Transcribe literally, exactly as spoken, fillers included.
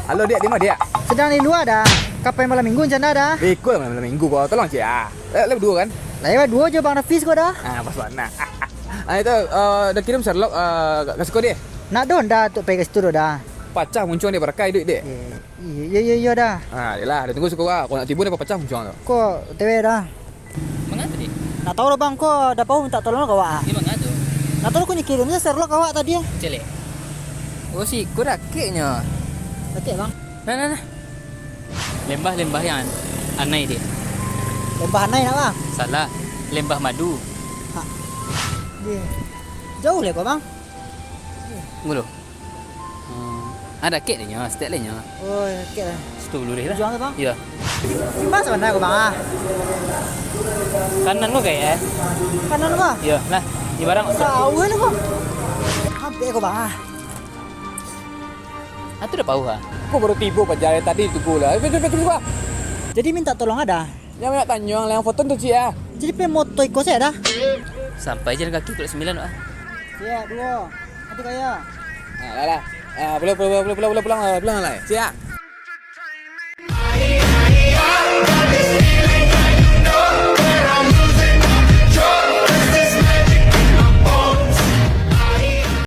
Halo, Diak, di ma, Diak? Sadang di lua, Da. Kapan malam minggu, rancana, Da? Beko lah malam minggu ko. Tolong, Cik, ah. Lah, lah baduo, kan? Lah, iyo baduo jo Bang Hafiz ko, Da. Ah, pas bana. Ah, itu, eh, Da kirim Sherlock, eh, ka, ka siko, Diak? Ndak doh, Da, tu pai ka situ doh, Da. Pacah muncuang, Diak, barakai duit, Diak. Iyo, iyo, iyo, iyo, Da. Ah, yolah, Da tunggu siko, ah. Kok ndak tibo, Da, pacah muncuang tu. Ko O T W, Da. Manga tu, Diak? Ndak tau lah, Bang, ko Da Pauh mintak tolong ka awak, ah. Di manga tu? Ndak tau lah, ko nyo kirim se Sherlock ka awak tadi, ah. Cek lai. Oh, siko dakeknyo. Dakek, Bang. Nah, nah, nah. Lembah-lembah yang an-, anai, Diak. Lembah Anai nak, Bang? Salah. Lembah Madu. Ha. Iyo. Jauah lai ko, Bang? Tunggu lu. Hmm. Ah, dakek lai nyo, saketek lai nyo. Oh, dakek lah. Situ lurih lah. Ujuang tu, Bang? Iyo. Di ma sabana ko, Bang, ah? Kanan ko, kayak, eh? Kanan ko? Iyo, nah, di barang. Jauah ni ko. Ampek ko, Bang, ah. Ah, tu Da Pauh, ah. Ko baru tibo paja, tadi tunggu lah. Eh, betul, betul, betul, Bang. Jadi mintak tolong a, Da? Yang nak tanyo, yang foto tu, Cik, ah. Jadi pai moto iko se, Da? Sampai jalan kaki pukul sambilan, ah. Siap, duo. Satu gaya. Ah, lah, lah. Ah, pulang, pulang, pulang, pulang, pulang, pulang, pulang, pulang lah. Siap.